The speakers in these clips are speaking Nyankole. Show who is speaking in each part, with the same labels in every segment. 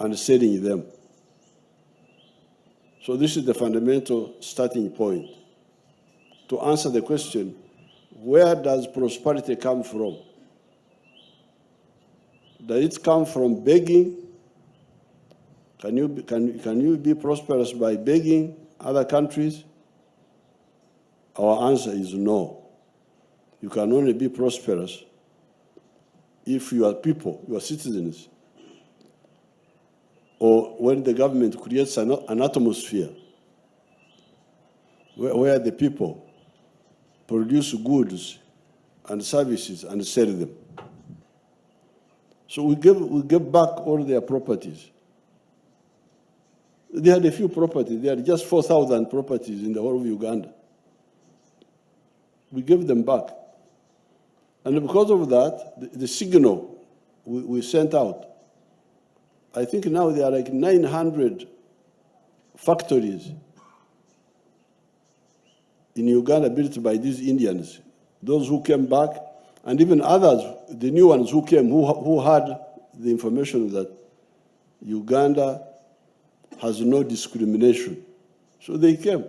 Speaker 1: and selling them. So this is the fundamental starting point to answer the question, where does prosperity come from? Does it come from begging? Can you, can, can you be prosperous by begging other countries? Our answer is no. You can only be prosperous if you are people, you are citizens, or when the government creates an, an atmosphere where, where the people produce goods and services and sell them. So we gave, we gave back all their properties. They had a few properties. They had just 4,000 properties in the whole of Uganda. We gave them back. And because of that, the, the signal we, we sent out, I think now there are like 900 factories in Uganda built by these Indians, those who came back, and even others, the new ones who came, who, who had the information that Uganda has no discrimination. So they came.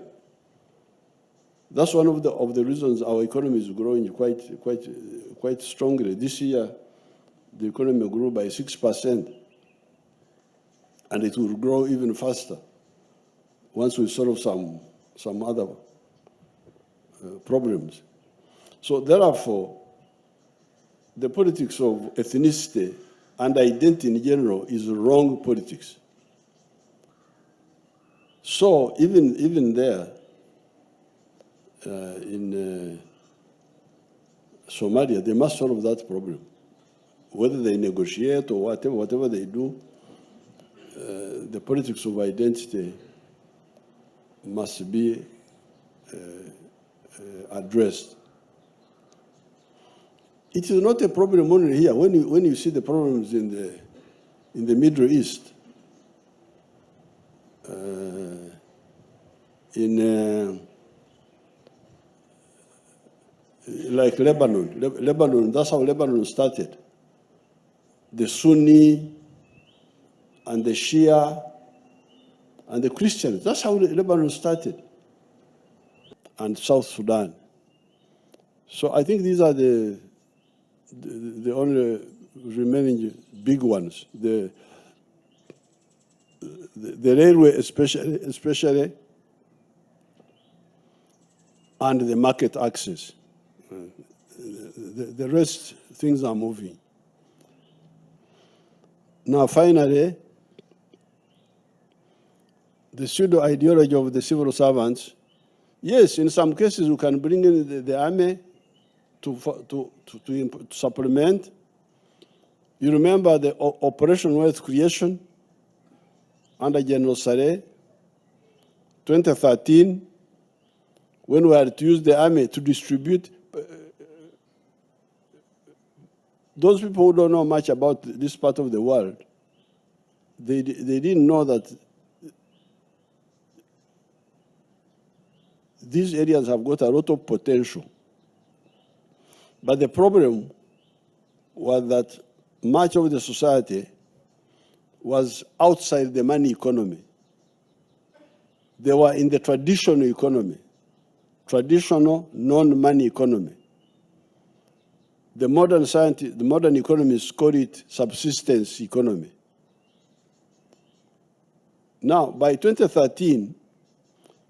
Speaker 1: That's one of the, of the reasons our economy is growing quite, quite, quite strongly. This year, the economy grew by 6%, and it will grow even faster once we solve some, some other uh, problems. So therefore, the politics of ethnicity and identity in general is wrong politics. So even, even there, uh, in uh, Somalia, they must solve that problem. Whether they negotiate or whatever, whatever they do, uh, the politics of identity must be uh, uh, addressed. It is not a problem only here. When you, when you see the problems in the, in the Middle East, uh, in uh, like Lebanon, Le Lebanon, that's how Lebanon started. The Sunni and the Shia and the Christians, that's how Lebanon started. And South Sudan. So I think these are the, the, the only remaining big ones. The, the, the railway especially, especially, and the market access. The, the rest, things are moving. Now, finally, the pseudo-ideology of the civil servants. Yes, in some cases, we can bring in the, the army to, to, to, to, supplement. You remember the Operation Wealth Creation under General Saleh, 2013, when we had to use the army to distribute. Uh, those people who don't know much about this part of the world, they, they didn't know that these areas have got a lot of potential. But the problem was that much of the society was outside the money economy. They were in the traditional economy, traditional non-money economy. The modern scientists, the modern economists call it subsistence economy. Now, by 2013,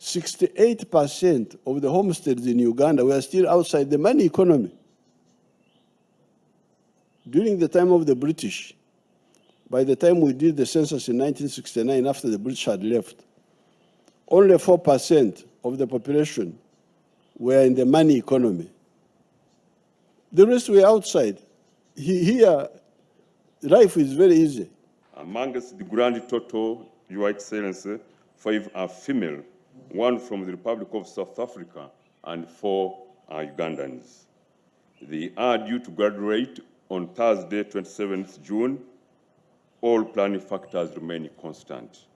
Speaker 1: 68% of the homesteads in Uganda were still outside the money economy. During the time of the British, by the time we did the census in 1969, after the British had left, only 4% of the population were in the money economy. The rest were outside. Here, life is very easy.
Speaker 2: Amongst the grand total, Your Excellency, five are female, one from the Republic of South Africa and four are Ugandans. They are due to graduate on Thursday, 27th June. All planning factors remain constant.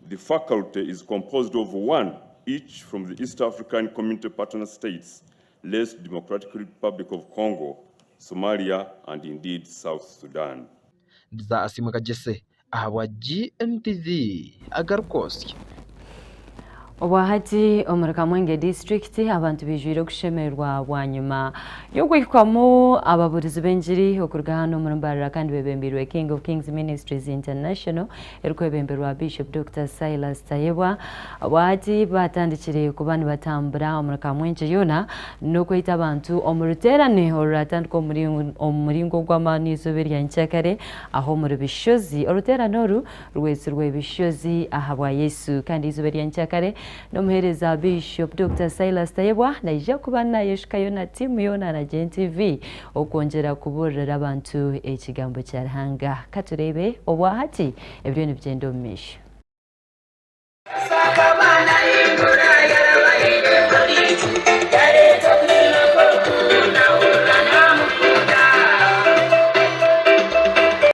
Speaker 2: The faculty is composed of one each from the East African Community Partner States, less Democratic Republic of Congo, Somalia, and indeed South Sudan.
Speaker 3: Ndi Asiimwe Kagyese Ahabwa GNTV agarikwotsya.
Speaker 4: Obwahati omuri Kamwenge disiturikiti abantu baijwire okushemererwa bwanyima y'okuhikwamu ababurizi b'engiri okuruga hanu omuri Mbarara kandi bebembeirwe King of Kings Ministries International erikwebemberwa Bishop Dokita Silas Tayebwa. Obwahati batandikire kuba nibatambura omuri Kamwengye yoona n'okweta abantu omu ruteerane oruratandika omu muringo gw'amaani eizooba erya nkyakare Aho omuri Bishozi, oruteerane oru rwetsirwe Bishozi ahabwa Yesu. Kandi eizooba erya nkyakare, n'omuheereza Bishop Dokita Silas Tayebwa naija kuba nayeshukayo na tiimu yoona na GNTV okwongyera kubuurira abantu ekigambo kya Ruhanga. Katureebe obwahati ebiriyo nibigyenda omu maisho.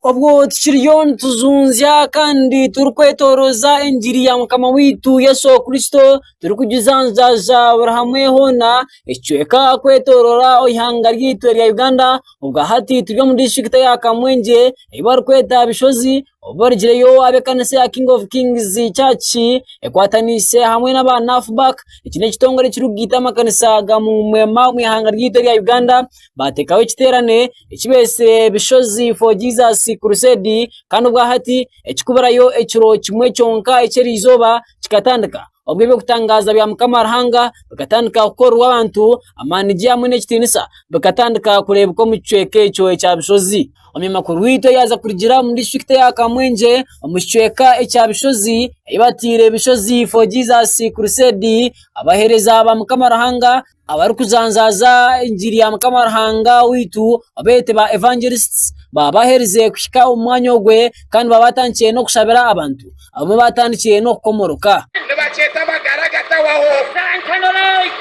Speaker 5: Obwo tukiriyo nitujunzya kandi turikwetoroza engiri ya mukama waitu Yesu Kristo turikugizanzaaza buri hamwe hoona ekicweka kwetorora eihanga ryaitu erya Uganda obwahati turi omu disiturikiti eya Kamwengye ei barikweta Bishozi Obu barugireyo ab'ekanisa ya King of Kings Church ekwataniise hamwe n'aba NAFBAK, eki n'ekitongore ekirikugaita amakanisa ga mumwema omu ihanga ryaitu erya Uganda, baateekaho ekiteerane eki beetsire Bishozi for Jesus Crusade kandi obwahati ekirikuburayo ekiro kimwe kyonka eky'eriizooba kikatandika. Obwo eby'okutangaaza bya Mukama Ruhanga bikatandika kukorerwa abantu, amaani ge hamwe n'ekitiinisa bikatandika kureebeka omu kicweka ekyo ekya Bishozi. Omunyamakuru waitu yaaza kurugira omu disiturikiti eya Kamwengye omu kicweka ekya Bishozi ei bataire Bishozi for Jesus Crusade, abaheereza ba Mukama Ruhanga abarikujanjaaza engiri ya Mukama Ruhanga waitu abeete ba evangelists baaba baherize kuhika omu mwanya ogwe kandi baaba batandikire n'okushabira abantu. Abamwe baatandikire n'okukomoroka.
Speaker 6: Nibakyeta amagara agatahwaho.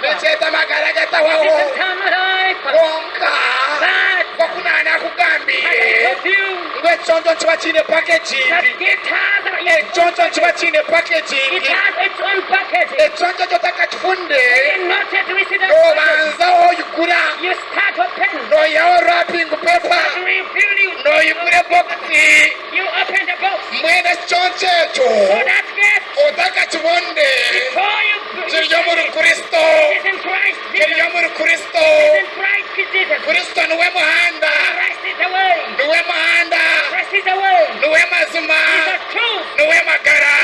Speaker 6: Nikyeta amagara agatahwaho. Kwonka, nk'oku naanakugambiire ngu ekiconco nikiba kiine pakegingi. Ekiconco nikiba kiine pakegingi. Ekiconco ekyo otakakifunire, noobanza oyigura, noihaho wrapping paper, noigura ebokisi. Mbwenu ekiconco ekyo otakakibonire, kiri omuri Kristo. Kiri omuri Kristo. Kristo niwe muhanda, niwe muhanda, niwe mazima, niwe magara.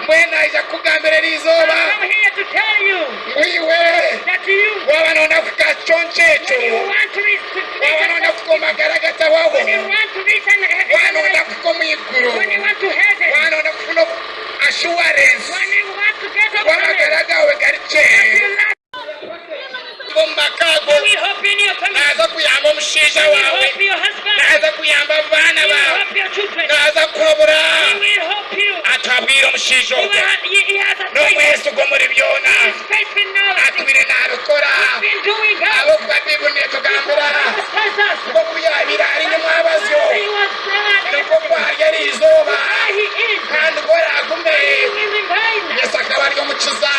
Speaker 6: Mbwenu naija kukugambira eri izooba ngu iwe waaba nooyenda kuhika aha kiconco ekyo, waaba nooyenda kuhika omu magara agatahwaho, waaba nooyenda kuhika omu iguru, waaba nooyenda kufuna ashuwarensi ngu amagara gaawe gari gye, Omu maka ago, naaza kuyamba omushaija waawe, naaza kuyamba abaana baawe, naaza kukuhabura. Atabwire omushaija ogwo, n'omwesigwa omuri byona, atwire naabikora, ahabw'okuba Baibuli neetugambira ngu oku yaabaire ari nyimwabazyo, nikwo ku ari eri izooba, kandi ku araagume. Yesu akaba ari omukiza.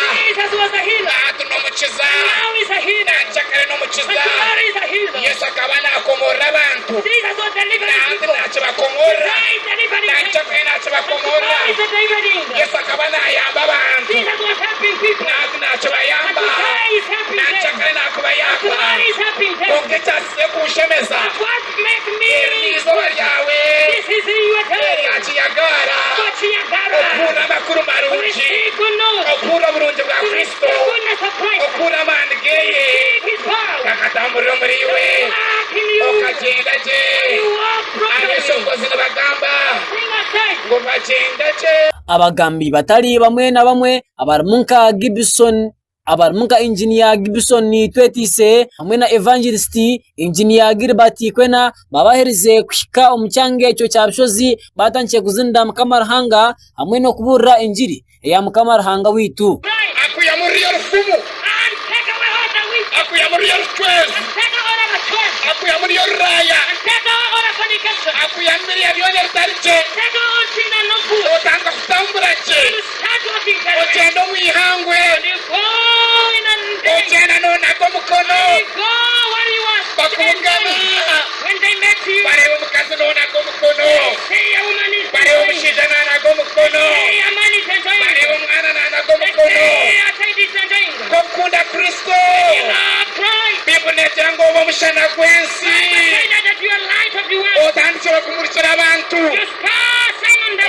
Speaker 6: Hati n'omukiza. Na nkyakare n'omukiza. Yesu akaba naakomorora abantu. Na hati naakibakomorora. Na nkyakare naakibakomorora. Yesu akaba naayamba abantu. Na hati naakibayamba. Na nkyakare naakubayamba. Kwonka ekyasize kunshemeza, eri n'eizooba ryawe erya kiyagaara, okuhurira amakuru marungi, okuhurira oburungi bwa Kristo, okuhurira amaani geye gakatamburira omuri iwe, okagyenda gye. Abeshongozi nibagamba ngu bagyenda gye.
Speaker 5: Abagambi batari bamwe na bamwe abarimu nka Gibson abarimu nka Inginiya Gibson Twetiise hamwe na Evangelist Inginiya Gilbert Kwena baaba baherize kuhika omu kyanga ekyo kya Bushozi baatandikire kuzinira Mukama Ruhanga hamwe n'okubuurira engiri eya Mukama Ruhanga waitu.
Speaker 6: Akwiha muri ruriya rufumu, akwiha muri ruriya rucwezi, akwiha muri ruriya ruraya, akwiha muri biriya byona ebitari gye, otandika kutambura gye. Ogyenda omu ihangwe, ogyenda noonaga omukono, bakubugana, bareeba omukazi noonaga omukono, bareeba. Waakunda Kristo, Baibuli neegira ngu oba omushana gw'ensi. Otandikire kumurikira abantu.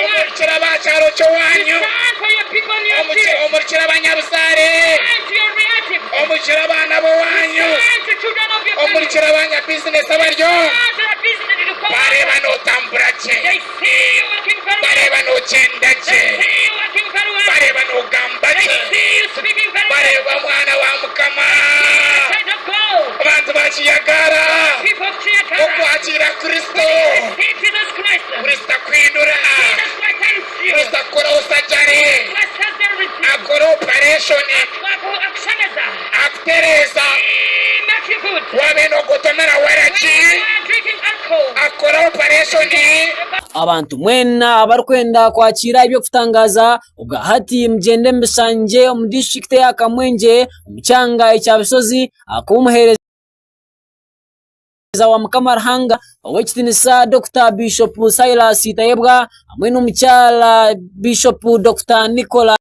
Speaker 6: Omurikire aba kyaro ky'owaanyu. Omurikire abanyabuzaare. Omurikire abaana b'owaanyu. Omurikire abanyabizinesi abariyo. Baareeba nootambura gye. Bareeba noogyenda gye. Bareeba noogamba gye. Bareeba mwana wa Mukama. Abantu ba Kiyagara okwakiira Kristo. Kristo akuhindura. Kristo akukoraho sajari. Akukora opareshoni. Akutereeza. Waaba noogotomera waragi. Akukora opareshoni.
Speaker 5: Abantu mwena abarikwenda kwakiira eby'okutangaaza obwa hati mugyende mubishangye omu disiturikiti eya Kamwengye omu kyanga ekya Bishozi ahakuba omuheereza wa Mukama Ruhanga Ow'ekitiinisa Dokita Bishop Silas Tayebwa hamwe n'omukyara Bishop Dokita Nicola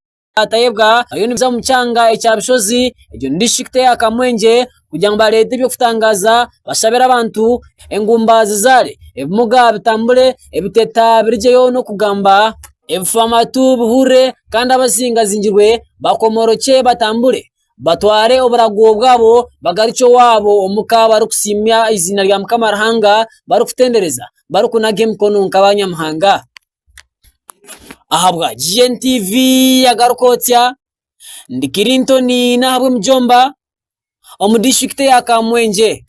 Speaker 5: Tayebwa bariyo nibaza omu kyanga ekya Bishozi egyo ni disiturikiti eya Kamwengye kugira ngu bareete eby'okutangaaza bashabire abantu engumba zizaare, ebimuga bitambure, ebiteta birugyeyo n'okugamba, ebifamatu bihurire kandi abazingazingirwe bakomorokye batambure batware oburago bwabo bagarukye owaabo omuka barikusiima eiziina rya Mukama Ruhanga barikutendereza barikunaga emikono nk'abanyamuhanga. Ahabwa GNTV agaruka otsya ndi Clinton n'ahabw'emijomba omu disiturikiti eya Kamwengye.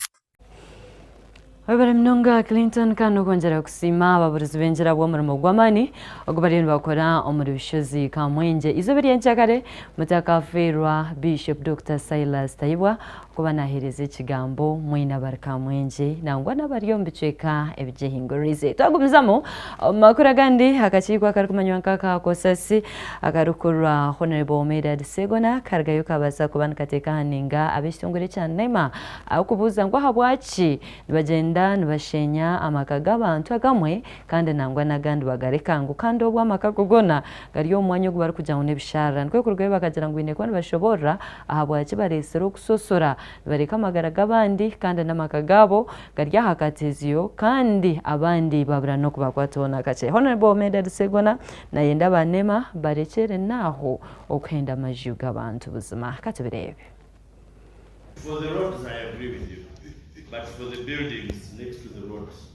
Speaker 4: Webare munonga Clinton kandi n'okwongyera kusiima ababurizi b'engira bw'omurimo gw'amaani ogu bariyo nibakora omuri Bishozi Kamwengye. Eizooba ery'enkyakare mutakafiirwa Bishop Dokita Silas Tayebwa kuba naheereza ekigambo mwena abari Kamwengye nangwa n'abari omu bicweka ebigyehinguririize. Twagumizamu omu makuru agandi, akakiiko akarikumanywa nka aka Kosasi akarikukurwa Honourable Medard Ssegona karugayo kabaasa kuba nikateeka aha ninga ab'ekitongore kya NEMA ahabw'okubuuza ngu ahabwaki nibagyenda nibasheenya amaka g'abantu agamwe kandi nangwa n'agandi bagareka ngu kandi obwo amaka ago goona gari omu mwanya ogu barikugira ngu n'ebisharara. Nikwo kurugayo bakagira ngu baine kuba nibashoboorora ahabwaki bareetsire okusosora nibareka amagara g'abandi kandi n'amaka gaabo gari aha kateezyo kandi abandi babura n'okubakwataho n'akakye. Honourable Medard Ssegona nayenda aba NEMA barekyere n'aho okuhenda amaju g'abantu buzima. Katubireebe.
Speaker 7: For the roads I agree with you, but for the buildings next to the roads.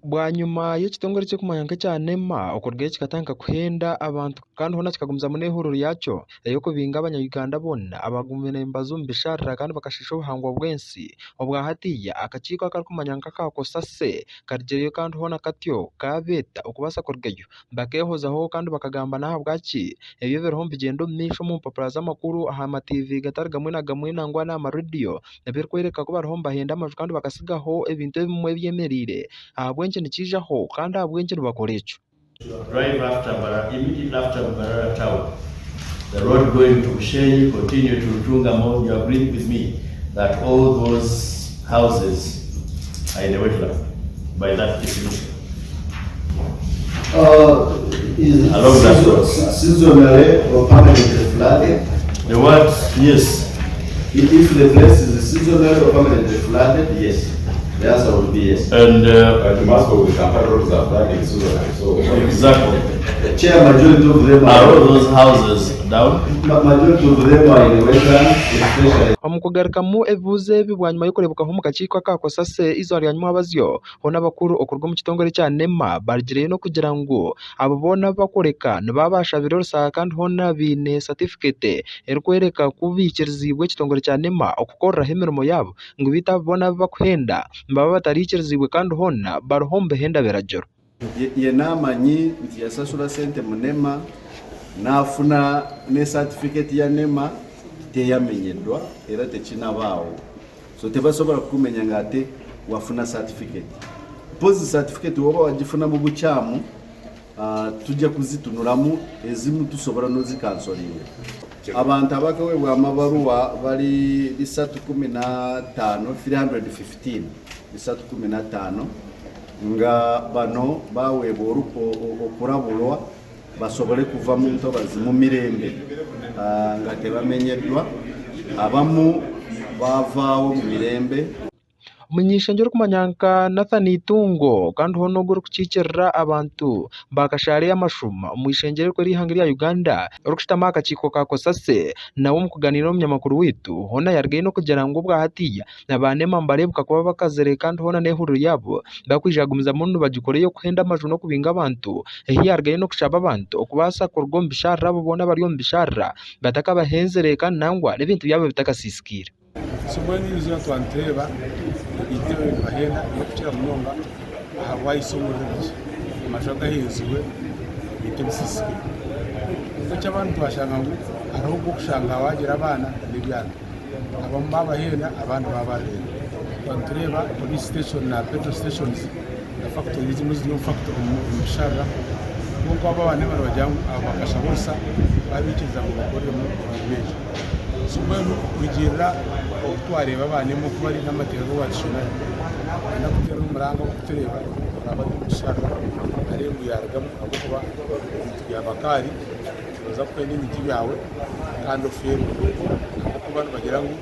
Speaker 8: Bwanyima y'ekitongore ekirikumanywa nk'ekya NEMA okurugayo kikatandika kuhenda abantu kandi hoona kikagumizamu n'ehururu yaakyo ey'okubinga abanya-Uganda boona abagumire nibaza omu bisharara kandi bakashiisha obuhangwa bw'ensi. Obwa hatiiya akakiiko akarikumanywa nk'aka COSASE karugireyo kandi hoona katyo kaabeeta okubaasa kurugayo bakeehozaho kandi bakagamba n'ahabwaki ebyo ebiriho nibigyenda omu maisho omu mpapura z'amakuru aha matiivi gatari gamwe na gamwe nangwa n'aha marediyo ebirikworeka ku bariho nibahenda amaju kandi bakatsigaho ebintu ebimwe ebyemereire. Ahabw'enki nikiijaho kandi ahabw'enki nibakora ekyo?
Speaker 7: Drive after Mbarara, immediately after Mbarara town, the road going to Bushenyi, continue to Ntungamo, you agree with me that all those houses are in a wetland by that definition?
Speaker 9: Is it
Speaker 7: Along that road.
Speaker 9: seasonally or permanently flooded?
Speaker 7: The what? Yes.
Speaker 9: If the place is seasonally or permanently flooded,
Speaker 7: Yes.
Speaker 9: the answer would be yes.
Speaker 7: And
Speaker 10: But most of the Kampala roads are flooded seasonally, so.
Speaker 7: Exactly.
Speaker 9: Chair, majority of them
Speaker 7: are all those houses down?
Speaker 9: Majority of them are in wetlands, especially.
Speaker 8: Omu kugarukamu ebibuuzo ebi bwanyima y'okureebukaho omu kakiiko aka COSASE eizooba rya nyimwabazyo, Hoona abakuru okuruga omu kitongore kya NEMA barugireyo n'okugira ngu abo boona abu barikworeka nibaba baashabire orusa kandi hoona baine satifiketi erikworeka ku baikiriziibwe ekitongore kya NEMA okukoreraho emirimo yaabo ngu beitu abo boona abu barikuhenda nibaba batariikiriziibwe kandi hoona bariho omu bihenda biragiro.
Speaker 9: Yena amanyi nti yasasura sente mu nema nafuna ne certificate ya nema teyamenyedwa era tekinabaawo so tebasobola kukumenya nga ate wafuna certificate mpozi certificate woba wagifuna mubukyamu tujja kuzitunulamu ezimu tusobola nozikansolinga. Abantu abakawebwa amabaruwa bali 315, 315, 315, nga bano baweebwa okurabulwa basobole kuva mu ntobazi mu mirembe nga tebamenyeddwa. Abamu baavaawo mu mirembe.
Speaker 8: Omuny'eishengyero orikumanywa nka Nathan Itungo kandi hoona ogwo orikukiikirira abantu ba Kashaari ey'amashuuma omu ishengyero erikuru ery'eihanga rya Uganda orikushutama aha kakiiko ka COSASE nawe omu kuganiira n'omunyamakuru waitu hoona yarugayo n'okugira ngu obwahatiiya aba NEMA nibareebeka kuba bakazire kandi hoona n'ehuriro yaabo barikwija kugumizamu nibagikora ey'okuhenda amaju n'okubinga abantu ehi yarugayo n'okushaba abantu okubaasa kuruga omu bisharara abo boona abari omu bisharara batakabahenzire kandi nangwa n'ebintu byabo bitakasiisikaire.
Speaker 11: So mbwenu eizooba twaba nitureeba ebintu ebyo nibahenda n'okukira munonga ahabwayisa omuriro biki amaju agahenzirwe ebintu ebisiisikaire. Kwonka eky'abandi twashanga ngu hariho ogw'okushanga waagira abaana n'ebyana abamwe baabahenda abandi baabarenda. Twaba nitureeba police station na petrol stations na factory ezimwe ziri omu bisharara kwonka abo abaana nibagira ngu abo bakashaba orusa baabaikiriza ngu bakoreremu emirimo egyo. So mbwenu okurugiirira oku twareeba abaana oku bari n'amateeka agu baatushomera, naayenda kuteera omuranga ogw'okutureeba oraabe ari omu kisharara areebe ngu yaarugamu ahabw'okuba ebintu bya bakaari nibaza kukwenda ebintu byawe kandi ofeerwe ahabw'okuba nibagira ngu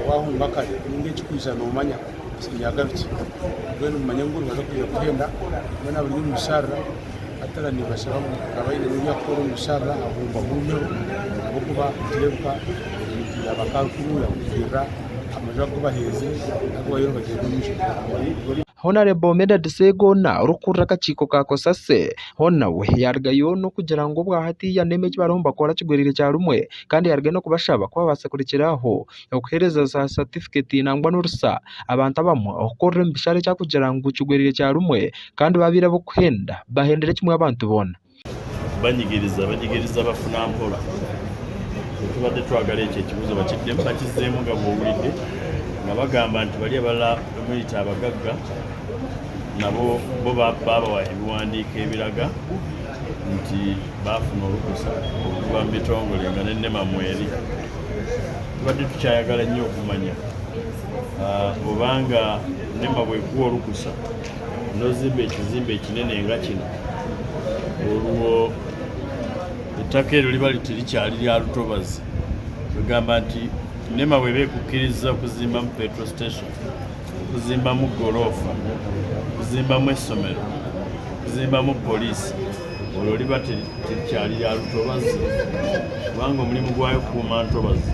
Speaker 11: waahunga kare ninga ekikwija noomanya kinyaga biki. Mbwenu mumanye ngu nibaza kwija kuhenda mbwenu abari omu bisharara Atara nibashaba ngu oraabe aine ebi arikukora omu bisharara ahumbahumeho ahabw'okuba nikireebeka ebintu byaba karukuruura kurugiirira amaju agu baheerize n'agu bariyo nibagyenda omu maisho.
Speaker 8: Honarebo Medard Sseggona orikukurira akakiiko ka COSASE hoona we yaarugayo n'okugira ngu obwahati NEMA eki bariho nibakora kigwereire kyarumwe kandi yaarugayo n'okubashaba ku babaasa kurekyera aho okuheereza za satifiketi nangwa n'orusa abantu abamwe okukorera omu bishare ekyakugira ngu kigwereire kyarumwe kandi babaire ab'okuhenda bahendere kimwe abantu boona.
Speaker 7: Banyigiriza banyigiriza bafuna mpora. Tubadde twagala ekyo ekibuzo bakiddemu bakizzeemu nga bw'owulidde nga bagamba nti bali abalala bemuyita abagagga nabo bo baabawa ebiwandiiko ebiraga nti baafuna olukusa okuva mu bitongole nga ne NEMA mweri. Tubadde tukyayagala nnyo okumanya obanga NEMA bw'ekuwa olukusa n'ozimba ekizimbe ekinene nga kino olwo ettaka eryo liba terikyali lya lutobazi. Kwegamba nti NEMA bw'eba ekukkirizza okuzimbamu petrol station, okuzimbamu ggoloofa, okuzimbamu essomero, okuzimbamu poliisi olwo liba terikyali lya lutobazi kubanga omulimu gwayo kukuuma ntobazi.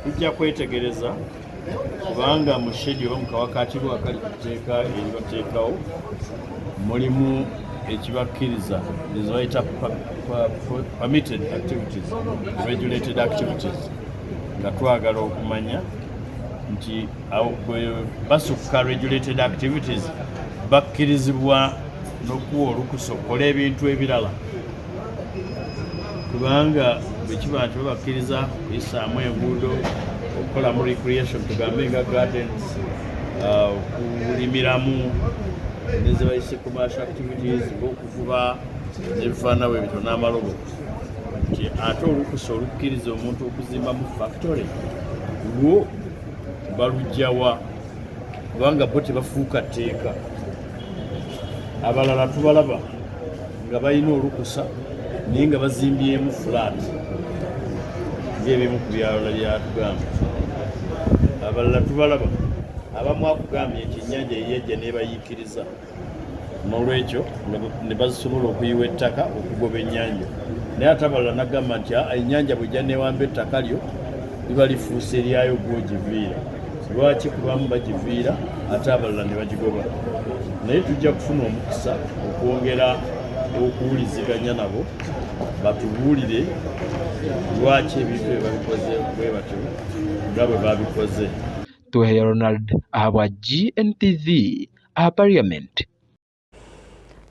Speaker 7: Tujja kwetegereza kubanga mu schedule oba mu kawakatirwa akali ku tteeka eribateekawo mulimu ekibakkiriza ezo bayita permitted activities, regulated activities nga twagala okumanya nti awo bwe basukka regulated activities bakkirizibwa n'okuwa olukusa okukola ebintu ebirala kubanga bwe kiba nti babakkiriza okuyisaamu enguudo okukolamu recreation tugambe nga gardens okulimiramu nezebayise commercial activities ng'okuvuba n'ebifaanana bwe bityo n'amalobo nti ate olukusa olukkiriza omuntu okuzimbamu factory lwo balujjawa kubanga bo tebafuuka tteeka abalala tubalaba nga balina olukusa naye nga bazimbyemu flat ng'ebimu ku byalala byatugamba abalala tubalaba abamu akugambye nti ennyanja yeyajja nebayiikiriza n'olwekyo ne basobola okuyiwa ettaka okugoba ennyanja naye ate abalala nagamba nti ah, ennyanja bwejja newamba ettaka lyo liba lifuuse eryayo gwogiviira lwaki kubamu bagiviira ate abalala ne bagigoba naye tujja kufuna omukisa okwongera okuwuliziganya nabo batubuulire lwaki ebintu ebyo babikoze bwe batyo nga bwe babikoze.
Speaker 8: Tuheyo Ronald ahabwa GNTV aha Parliament.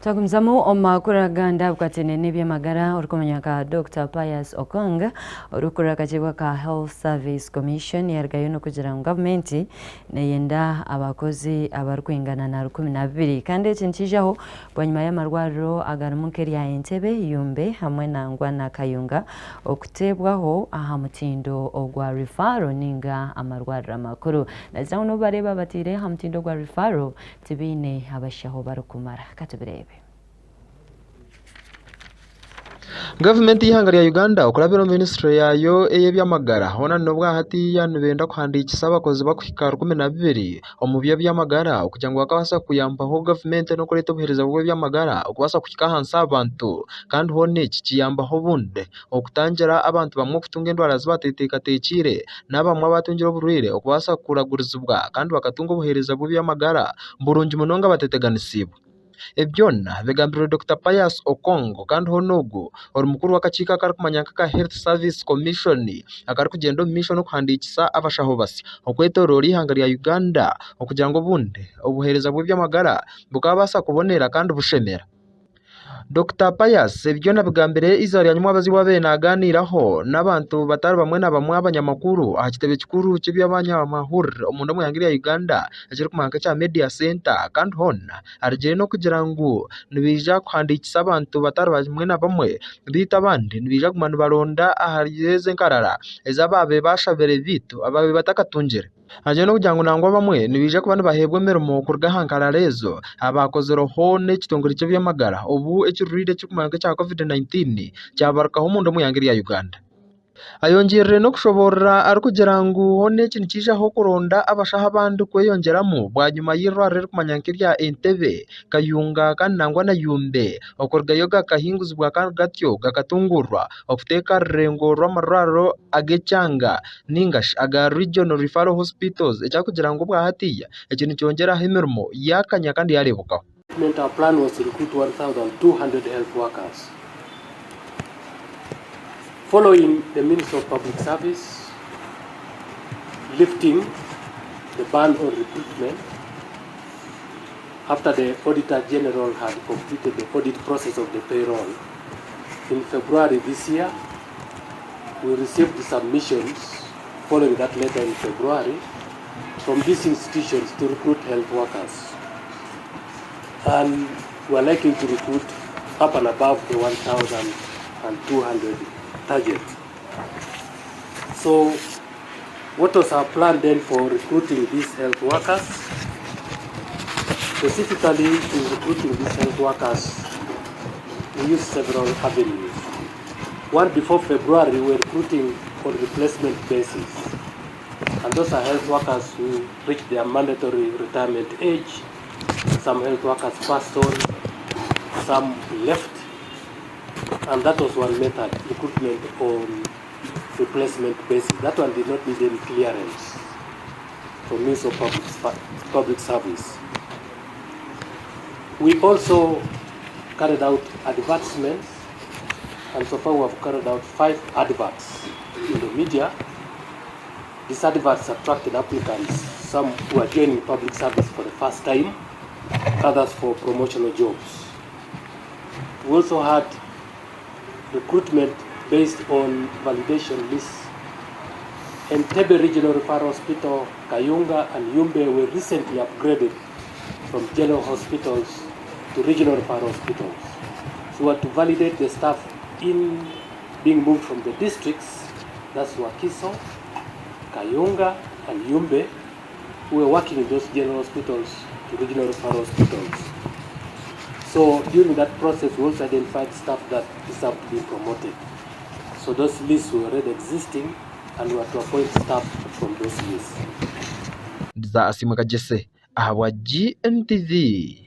Speaker 4: Twagumizamu omu makuru agandi abikwataine n'eby'amagara orikumanywa nka Dokita Pius Okong orikukurira akakiiko ka Health Service Commission yarugayo n'okugira ngu gavumenti neyenda abakozi abarikwingana na 12 kandi eki nikiijaho bwanyima y'amarwariro agarimu nk'erya Entebbe, Yumbe hamwe nangwa na Kayunga okuteebwaho aha mutindo ogwa referral ninga amarwariro amakuru. Nagira ngu n'obu bareeba bataire aha mutindo ogwa referral, Tibaine abashaho barikumara. Ka tubireebe.
Speaker 8: Gavumenti y'eihanga rya Uganda okurabira omu minisitule yaayo ey'eby'amagara hoona n'obwahatiiya nibenda kuhandiikisa abakozi bakuhika 12 omu by'eby'amagara okugira ngu bakabaasa kuyambaho gavumenti n'okureeta obuheereza bw'eby'amagara okubaasa kuhika ahansi aha bantu kandi hoona eki kiyambaho obundi okutangira abantu bamwe okutunga endwara zi bateteekateekiire n'abamwe abatungire oburwaire okubaasa kuragurizibwa kandi bakatunga obuheereza bw'eby'amagara burungi munonga bateteganisiibwe. Ebi byona bigambirwe Dokita Pius Okong kandi hoona ogu ori mukuru w'akakiiko akarikumanywa nk'aka Health Service Commission akarikugyenda omu maisho n'okuhandiikisa abashaho basya okwetoroora eihanga rya Uganda okugira ngu obundi obuheereza bw'eby'amagara bukabaasa kubonera kandi bushemera. Dokita Pius ebi byona abigambire eizooba rya nyimwabazyo obu abaire nagaaniiraho n'abantu batari bamwe na bamwe abanyamakuru aha kitebe kikuru ky'eby'abanyamahurire omunda omu ihanga erya Uganda ekirikumanywa nk'ekya Media Centre kandi hoona arugire n'okugira ngu nibaija kuhandiikisa abantu batari bamwe na bamwe beitu abandi nibaija kuguma nibaronda ahari ezo enkarara ezi abaabaire bashabire beitu abaabaire batakatungire. Hariyo n'okugira ngu nangwa abamwe nibaija kuba nibaheebwa emirimo kuruga aha nkarara ezo abaakozireho n'ekitongore ky'eby'amagara obu ekirwaire ekirikumanywa nk'ekya Covid 19 kyabarukaho omunda omu ihanga erya Uganda. Ayongyeire n'okushoboorora arikugira ngu hoona eki nikiijaho kuronda abashaho abandi kweyongyeramu bwanyima y'eirwariro eririkumanywa nk'erya Entebbe, Kayunga kandi nangwa na Yumbe okurugayo gakahinguzibwa kandi gatyo gakatunguurwa okuteeka aha rurengo rw'amarwariro ag'ekyanga ninga shi aga Regional Referral Hospitals ekyakugira ngu obwa hatiiya eki nikyongyeraho emirimo yaakanya kandi yaareebukaho.
Speaker 12: Our plan was to recruit 1,200 health workers. Following the Ministry of Public Service lifting the ban on recruitment after the Auditor General had completed the audit process of the payroll, in February this year, we received the submissions following that letter in February from these institutions to recruit health workers. And we are likely to recruit up and above the 1,200 target. So what was our plan then for recruiting these health workers? Specifically in recruiting these health workers, we used several avenues. One, before February, we were recruiting on replacement basis. And those are health workers who reached their mandatory retirement age. Some health workers passed on, some left. And that was one method, recruitment on replacement basis. That one did not need any clearance from Ministry of Public Service. We also carried out advertisements, and so far we have carried out 5 adverts in the media. These adverts attracted applicants, some who are joining public service for the first time, others for promotional jobs. We also had recruitment based on validation lists. Entebbe Regional Referral Hospital, Kayunga and Yumbe were recently upgraded from general hospitals to regional referral hospitals. So we had to validate the staff in being moved from the districts, that's Wakiso, Kayunga and Yumbe, who were working in those general hospitals to regional referral hospitals. So during that process, we also identified staff that deserved to be promoted. So those lists were already existing, and we had to appoint staff from those lists.
Speaker 8: Ndiza Asiimwe Kagyese ahabwa GNTV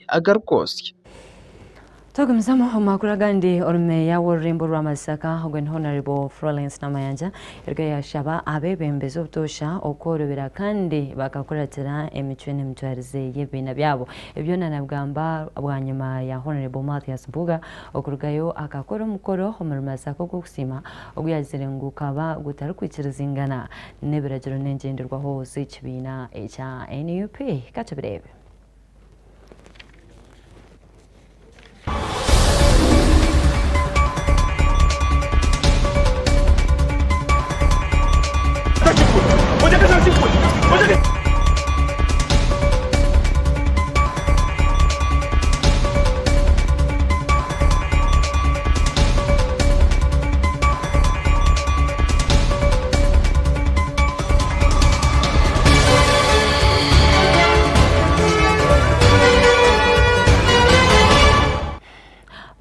Speaker 8: agarikwotsya.
Speaker 4: Twagumizamu omu makuru agandi, orumeeya w'orurembo rwa Masaka ogwe ni Honarable Florence Namayanja yaruga yashaba abeebembezi obutoosha okworobera kandi bakakuratira emicwe n'emitwarize y'ebibiina byabo. Ebi byona nabigamba bwanyima ya Honarable Mathias Mpuuga okurugayo akakora omukoro omuri Masaka ogw'okusiima ogu yagizire ngu gukaba gutarikwikirizingana n'ebiragiro n'engyenderwaho z'ekibiina ekya NUP. Katubireebe.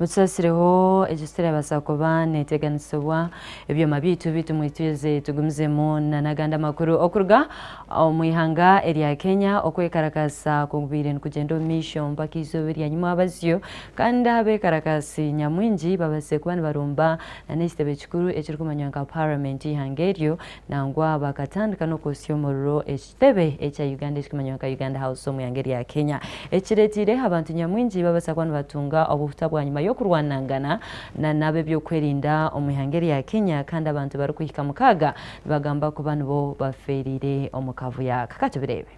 Speaker 4: Mutusasireho egyo terabaasa kuba neteganisibwa ebyoma byaitu beitu mwitweze tugumizemu n'agandi amakuru okuruga omu ihanga erya Kenya okwekarakasa kubaire nikugyenda omu maisho mpaka eizooba erya nyimwabazyo kandi abeekarakasi nyamwingi babaasize kuba nibarumba n'ekitebe kikuru ekirikumanywa nka Paramenti y'eihanga eryo nangwa bakatandika n'okwosya omuriro ekitebe ekya Uganda ekirikumanywa nka Uganda House omu ihanga erya Kenya ekireeteire abantu nyamwingi babaasa kuba nibatunga obuhuta bwanyima y'okurwanangana n'ab'ebyokwerinda omu ihanga erya Kenya kandi abantu barikuhika mukaaga nibagamba kuba nibo bafeereire omu kavuyo aka. Ka tubireebe.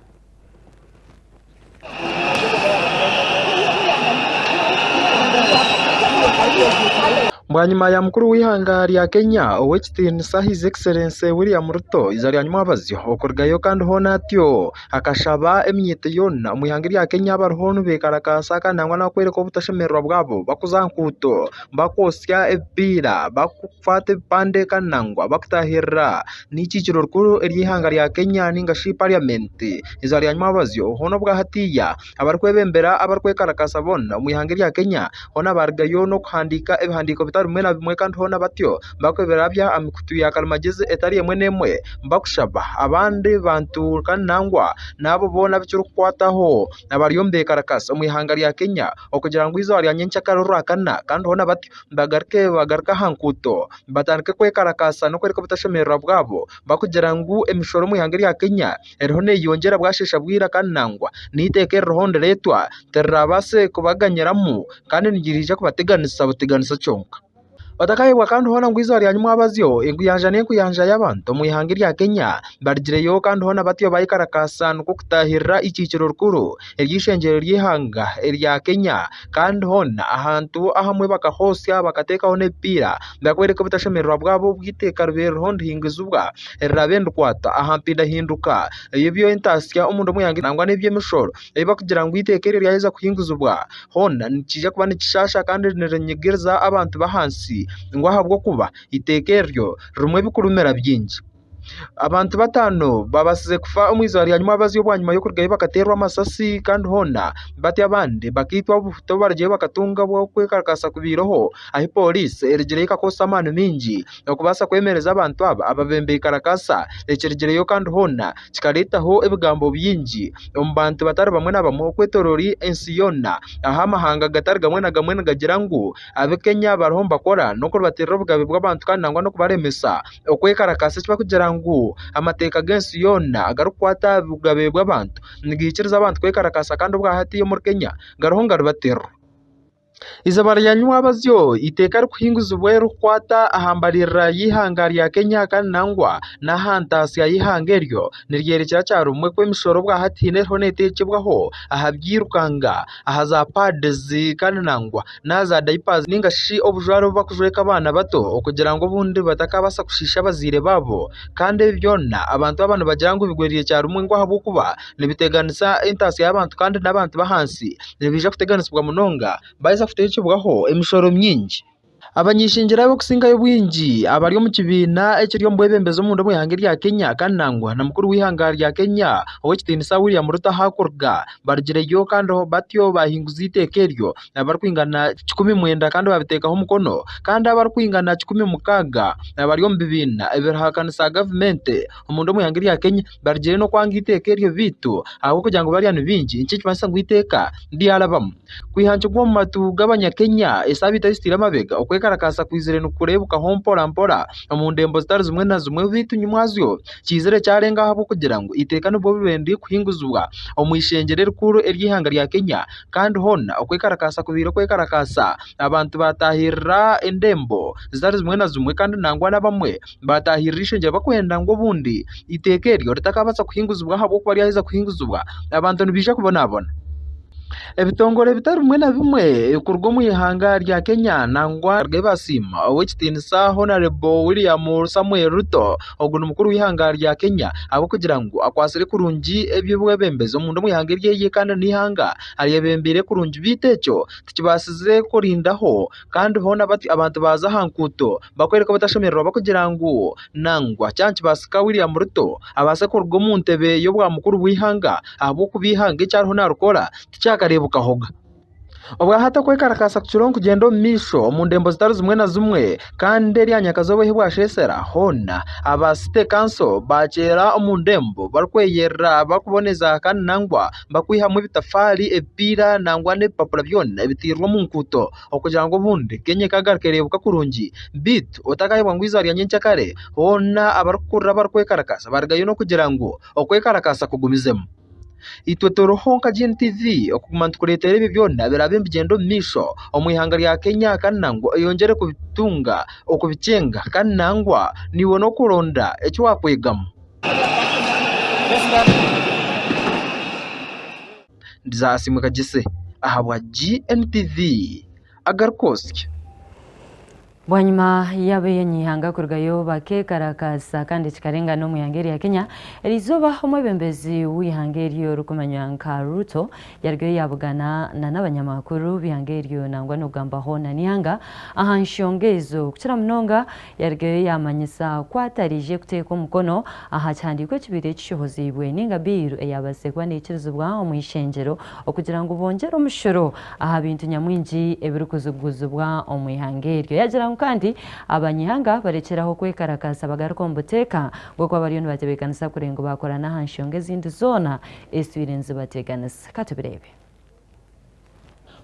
Speaker 8: Bwanyima ya mukuru w'eihanga rya Kenya ow'ekitiinisa His Excellency William Ruto eizooba rya nyimwabazyo okurugayo kandi hoona atyo akashaba eminyeeto yoona omu ihanga erya Kenya abariho nibekarakaasa kandi nangwa n'abakworeka obutashemererwa bwabo bakuza aha nguuto bakwosya ebipiira bakukwata ebipande kandi nangwa bakutaahirira n'eikiikiro rikuru ery'eihanga rya Kenya ningashi parliament eizooba rya nyimwabazyo hoona obwa hatiiya Abarikwebembera abarikwekarakaasa boona omu ihanga erya Kenya hoona baarugayo n'okuhandiika ebihandiiko bitari bimwe na bimwe kandi hoona batyo barikubirabya aha mikutu ya karimagyezi etari emwe n'emwe barikushaba abandi bantu kandi nangwa n'abo boona abu kirikukwataho abari omu beekarakaasi omu ihanga rya Kenya okugira ngu eizooba rya nyencakare orwakana kandi hoona batyo bagaruke bagaruke aha nguuto batandike kwekarakaasa n'okworeka obutashemererwa bwabo barikugira ngu emishoro omu ihanga erya Kenya eriho neeyeyongyera bwasheesha bwira kandi nangwa n'eiteeka eririho nirireetwa tiriraabaase kubaganyiramu kandi niriija kubateganisa buteganisa kyonka. Batakaheebwa kandi hoona ngu eizooba rya nyimwabazyo enkuyanja n'enkuyanja y'abantu omu ihanga erya Kenya barugireyo kandi hoona batyo bayekarakaasa nikwo kutaahirira eikiikiro rikuru ery'eishengyero ry'eihanga erya Kenya kandi hoona ahantu ahamwe bakahootsya bakateekaho n'ebipiira barikworeka obutashemererwa bwabo obw'eiteeka ribaire ririho nirihingizibwa eriraabe nirikwata aha mpindahinduka y'eby'entaasya omunda omu ihanga nangwa n'eby'emishoro ei barikugira ngu eiteeka eryo ryaheza kuhinguzibwa hoona nikiija kuba nikishaasha kandi nirinyigiriza abantu b'ahansi ngu ahabw'okuba eiteeka eryo ririmu ebikurumira bingi. Abantu bataano babaasize kufa omu izooba rya nyimwabazyo bwanyima y'okurugayo bakateerwa amasasi kandi hoona batyo abandi bakaitwa obuhuta obu barugire bakatunga obw'okwekarakaasa kubaireho ahu pooriisi erugire ekakozesa amaani maingi Okubaasa kwemereza abantu aba ababembe karakasa ekirugireyo kandi hoona kikareetaho ebigambo bingi omu bantu batari bamwe na bamwe okwetoroora ensi yoona ahu amahanga gatari gamwe na gamwe nigagira ngu abe Kenya bariho nibakora n'okuribatirira obugabe bw'abantu kandi nangwa n'okubaremesa okwekarakaasa eki barikugira ngu amateeka g'ensi yoona agarikukwata aha bugabe bw'abantu nigaikiriza abantu kwekarakaasa kandi obwahati omuri Kenya gariho nigaribatirira. Eizooba rya nyimwabazyo eiteeka ririkuhinguzibwa eririkukwata aha mbaririra y'eihanga rya Kenya kandi nangwa n'aha ntaasya y'eihanga eryo niryorekyera kyarumwe ku emishoro obwahati haine eriho neetekyebwaho aha byirukanga aha za pads kandi nangwa n'aha za diapers ninga shi obujwaro obu barikujweka abaana bato okugira ngu obundi batakabaasa kushiisha abazaire baabo kandi ebi byona abantu aba nibagira ngu bigweriire kyarumwe ngu ahabw'okuba nibiteganisa entaasya y'abantu kandi n'abantu b'ahansi. Nibaija kuteganisibwa munonga baaheza kuteekibwaho emishoro mingi. Abany'ishengyero abarikusingayo obwingi abari omu kibiina ekiri omu bwebembezi omunda omu ihanga erya Kenya kandi nangwa na mukuru w'eihanga rya Kenya Ow'ekitiinisa William Ruto ahu arikuruga barugireyo kandi batyo baahinguza eiteeka eryo abarikwingana 19 kandi baabiteekaho omukono kandi abarikwingana 16 abari omu bibiina ebirihakanisa gavumenti omunda omu ihanga erya Kenya Barugire n'okwanga eiteeka eryo beitu ahabw'okugira ngu bariya ni baingi nikyo ekimanyisa ngu eiteeka ryarabamu. Kwiha nkigwa omu matu g'abanyakenya esaabiiti ezihitiire amabega, okwekarakaasa kwizire nikureebukaho mpora mpora omu ndembo zitari zimwe na zimwe beitu nyimwazyo kiizire kyarenga ahabw'okugira ngu eiteeka nibwo ribaire ririkuhinguzibwa omu ishengyero erikuru ery'eihanga rya Kenya kandi hoona okwekarakaasa kubaire okwekarakaasa abantu baataahirira endembo zitari zimwe na zimwe kandi nangwa n'abamwe Baataahirira eishengyero barikwenda ngu obundi eiteeka eryo ritakaabaasa kuhinguzibwa ahabw'okuba ryaheza kuhinguzibwa abantu nibaija kubonabona. Ebitongore bitari bimwe na bimwe kuruga omu ihanga rya Kenya nangwa basiima Ow'ekitiinisa Honarebo William Samuel Ruto ogu ni mukuru w'eihanga rya Kenya ahabw'okugira ngu akwatsire kurungi eby'obwebembezi omunda omu ihanga eryeye kandi n'eihanga aryebembeire kurungi beitu ekyo tikibaasize kurindaho Kandi hoona bati abantu baaza aha nkuuto bakworeka obutashemererwa barikugira ngu nangwa kyaba nikibaasika William Ruto abaase kuruga omu ntebe y'obwa mukuru bw'eihanga ahabw'okuba eihanga eki ariho naarikora tikyakareebukahoga. Obwahati okwekarakaasa kukira kugyenda omu maisho omu ndembo zitari zimwe na zimwe kandi erya nyakazooba ahu bwasheesera hoona aba City Council baakyera omu ndembo barikweyerera barikuboneza kandi nangwa barikwihamu ebitafaari, ebipiira nangwa n'ebipapura byona ebitairwe omu nguuto okugira ngu obundi Kenya ekagaruka ereebuka kurungi beitu otakaayebwa ngu eizooba rya nyencakare hoona abarikukurira abarikwekarakaasa barugayo n'okugira ngu okwekarakaasa kugumizemu. Itwe turiho nka GNTV okuguma nitukureetera ebyo byona ebiraabe nibigyenda omu maisho omu ihanga rya Kenya kandi nangwa oyongyere kubitunga, okubikyenga kandi nangwa naiwe n'okuronda eki waakwegamu. Ndizaasiimwe Kagyese ahabwa GNTV agarikwotsya.
Speaker 4: Bwanyima y'abanyaihanga kurugayo bakeekarakaasa kandi kikarenga n'omu ihanga erya Kenya, eriizooba omwebembezi w'eihanga eryo orikumanywa nka Ruto yarugayo yaabugana na n'abanyamakuru b'eihanga eryo nangwa n'okugambaho na n'eihanga aha nshonga ezo. Kukira munonga yarugayo yaamanyisa ku atariije kuteeka omukono aha kihandiiko ekibaire kishohoziibwe ninga biiru eyaabaasize kuba neikirizibwa omu ishengyero okugira ngu bongyere omushoro aha bintu nyamwingi ebirikuziguzibwa omu ihanga eryo. Yaagira ngu kandi abanyihanga barekyere aho kwekarakaasa bagaruke omu buteeka bw'okuba bariyo nibatebeekanisa kureba ngu baakora n'aha nshonga ezindi zoona ezitwire nizibateganisa. Ka tubireebe.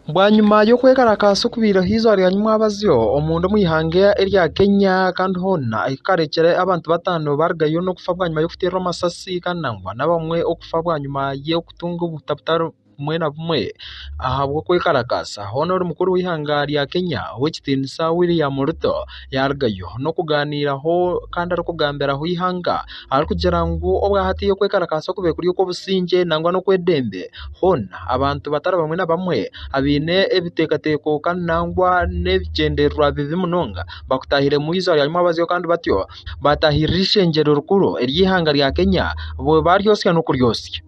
Speaker 8: Bwanyima y'okwekarakaasa okubaireho eizooba rya nyimwabazyo omunda omu ihanga erya Kenya kandi hoona ekarekyera abantu bataano barugayo n'okufa bwanyima y'okuteerwa amasasi kandi nangwa n'abamwe okufa bwanyima y'okutunga obuhuta butari bumwe na bumwe ahabw'okwekarakaasa. Hoona ori mukuru w'eihanga rya Kenya ow'ekitiinisa William Ruto yaarugayo n'okugaaniiraho kandi arikugambiraho eihanga arikugira ngu obwahati okwekarakaasa okubaire kuri okw'obusingye nangwa n'okw'eddembe hoona abantu batari bamwe na bamwe abaine ebiteekateeko kandi nangwa n'ebigyendererwa bibi munonga bakutaahiremu eizooba rya nyimwabazyo kandi batyo baataahirira eishengyero rikuru ery'eihanga rya Kenya baaryosya n'okuryosya.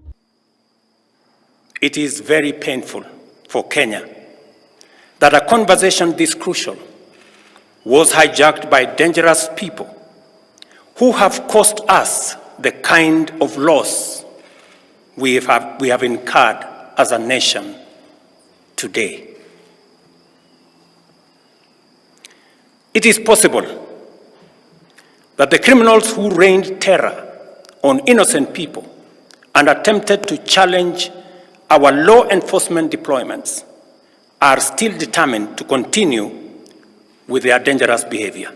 Speaker 13: It is very painful for Kenya that a conversation this crucial was hijacked by dangerous people who have cost us the kind of loss we have, we have incurred as a nation today. It is possible that the criminals who rained terror on innocent people and attempted to challenge our law enforcement deployments are still determined to continue with their dangerous behavior.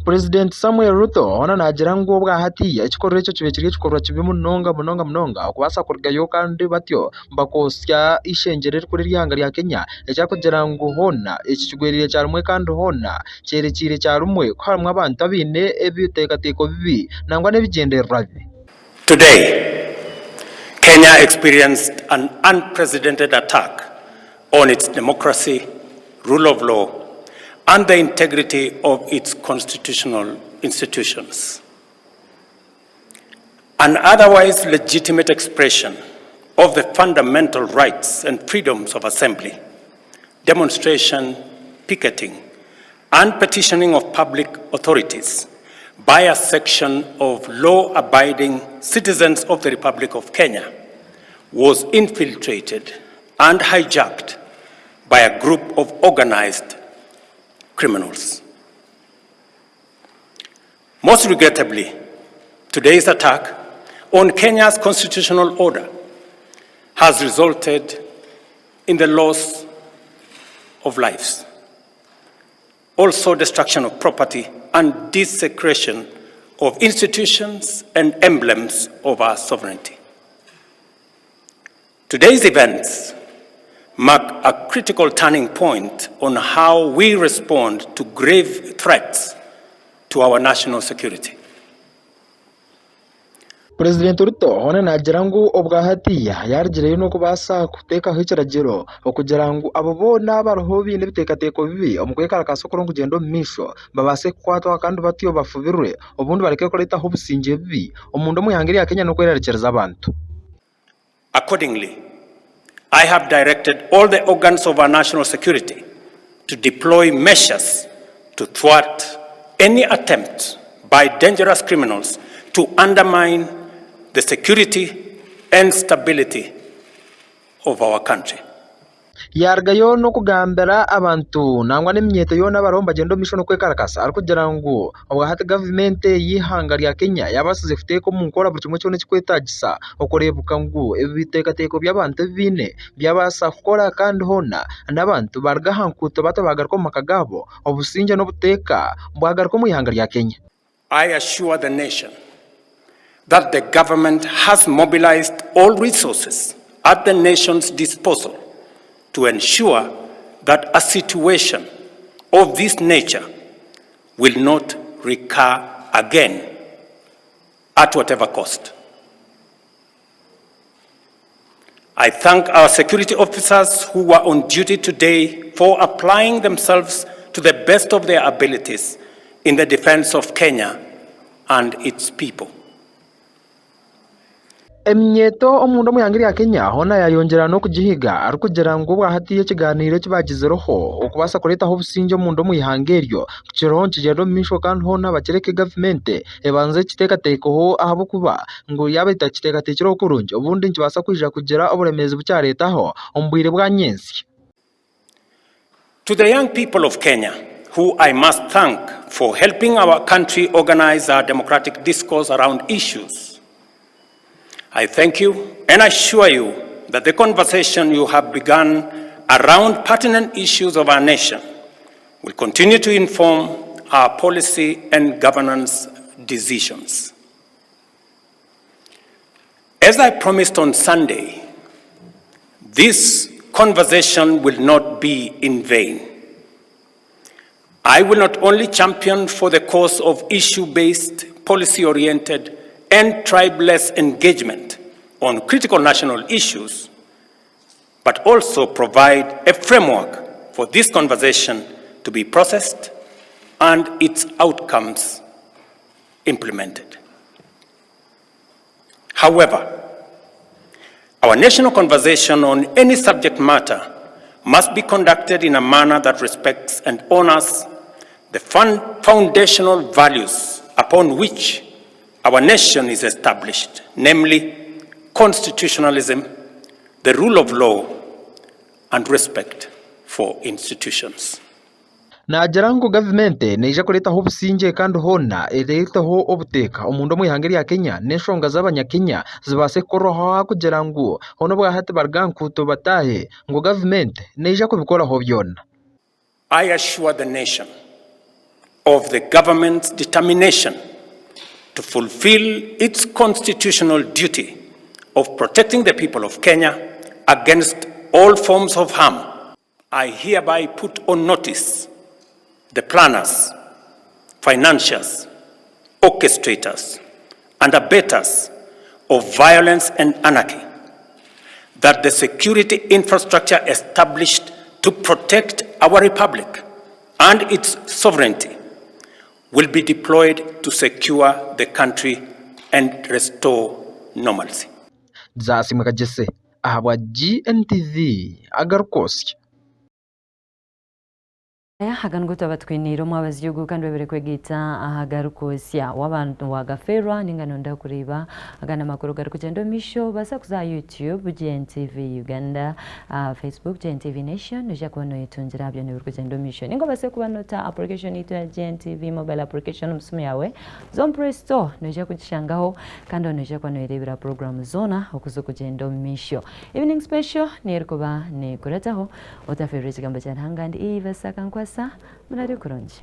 Speaker 8: Purezidenti Samuel Ruto hoona naagira ngu obwa hatiiya ekikorwa ekyo kibaire kiri ekikorwa kibi munonga munonga munonga okubaasa kurugayo kandi batyo bakoosya eishengyero erikuru ery'eihanga rya Kenya eky'okugira ngu hoona eki kigwereire kyarumwe kandi hoona kyerekiire kyarumwe ku harimu abantu abaine ebiteekateeko bibi nangwa n'ebigyendererwa bibi.
Speaker 13: Today, Kenya experienced an unprecedented attack on its democracy, rule of law, and the integrity of its constitutional institutions. An otherwise legitimate expression of the fundamental rights and freedoms of assembly, demonstration, picketing, and petitioning of public authorities by a section of law-abiding citizens of the Republic of Kenya was infiltrated and hijacked by a group of organized criminals. Most regrettably, today's attack on Kenya's constitutional order has resulted in the loss of lives, also destruction of property and desecration of institutions and emblems of our sovereignty. Today's events mark a critical turning point on how we respond to grave threats to our national security.
Speaker 8: Purezidenti Ruto hoona naagira ngu obwa hatiiya yaarugireyo n'okubaasa kuteekaho ekiragiro okugira ngu abo boona abariho baine ebiteekateeko bibi omu kwekarakaasa okurikugyenda omu maisho babaase kukwatwa kandi batyo bafubirwe obundi bareke kureetaho obusingye bubi omunda omu ihanga erya Kenya n'okwerarikiriza abantu.
Speaker 13: Accordingly, I have directed all the organs of our national security to deploy measures to thwart any attempt by dangerous criminals to undermine the security and stability of our country.
Speaker 8: Yaarugayo n'okugambira abantu nangwa n'eminyeeto yoona abariho nibagyenda omu maisho n'okwekarakaasa arikugira ngu obwahati gavumenti y'eihanga rya Kenya yaabaasize kuteeka omu nkora buri kimwe kyona ekirikwetaagisa okureebeka ngu ebiteekateeko by'abantu ebi baine byabaasa kukora kandi hoona n'abantu baaruga aha nguuto baaba baagaruka omu maka gaabo obusingye n'obuteeka bwagaruka omu ihanga rya Kenya.
Speaker 13: I assure the nation that the government has mobilized all resources at the nation's disposal to ensure that a situation of this nature will not recur again at whatever cost. I thank our security officers who were on duty today for applying themselves to the best of their abilities in the defense of Kenya and its people.
Speaker 8: Eminyeeto omunda omu ihanga erya Kenya hoona yaayongyera n'okugihiga arikugira ngu obwahati ekigaaniiro eki baagizireho okubaasa kureetaho obusingye omunda omu ihanga eryo kiriho nikigyenda omu maisho kandi hoona bakireke gavumenti ebanze ekiteekateekeho ahabw'okuba ngu yaaba etakiteekateekireho kurungi obundi nikibaasa kwija kugira oburemeezi obu kyareetaho omu bwire bwa nyentsya.
Speaker 13: To the young people of Kenya, who I must thank for helping our country organize our democratic discourse around issues, I thank you and assure you that the conversation you have begun around pertinent issues of our nation will continue to inform our policy and governance decisions. As I promised on Sunday, this conversation will not be in vain. I will not only champion for the cause of issue-based, policy-oriented, and tribeless engagement on critical national issues, but also provide a framework for this conversation to be processed and its outcomes implemented. However, our national conversation on any subject matter must be conducted in a manner that respects and honors the foundational values upon which our nation is established, namely constitutionalism, the rule of law, and respect for institutions.
Speaker 8: Naagira ngu gavumenti neija kureetaho obusingye kandi hoona ereeteho obuteeka omunda omu ihanga erya Kenya n'enshonga z'abanyakenya zibaase kukorwaho ahakugira ngu hoona obwahati baruge aha nkuuto bataahe ngu gavumenti neija kubikoraho byona.
Speaker 13: I assure the nation of the government's determination to fulfill its constitutional duty of protecting the people of Kenya against all forms of harm. I hereby put on notice the planners, financiers, orchestrators, and abettors of violence and anarchy that the security infrastructure established to protect our republic and its sovereignty will be deployed to secure the country and restore normalcy.
Speaker 8: Nzaasimwe Kagyese ahabwa GNTV agarikwotsya.
Speaker 4: Aga nigo twaba twiniire omwabazyo ogu kandi webare kwegaita aha garikwotsya. Waaba wagafeerwa ninga noyenda kureeba agandi amakuru garikugyenda omu maisho baasa kuza aha YouTube GNTV Uganda, aha Facebook GNTV Nation noija kuba noyetungira byona ebirikugyenda omu maisho. Ninga obaase kuba nota application yaitu ya GNTV mobile application omu simu yaawe za omu play store noija kugishangaho kandi noija kuba noyereebera puroguraamu zoona oku zirikugyenda omu maisho. Evening special niyo erikuba nekurataho. Otafeerwa ekigambo kya Ruhanga ndi Eve Sakankwasa. Murare kurungi.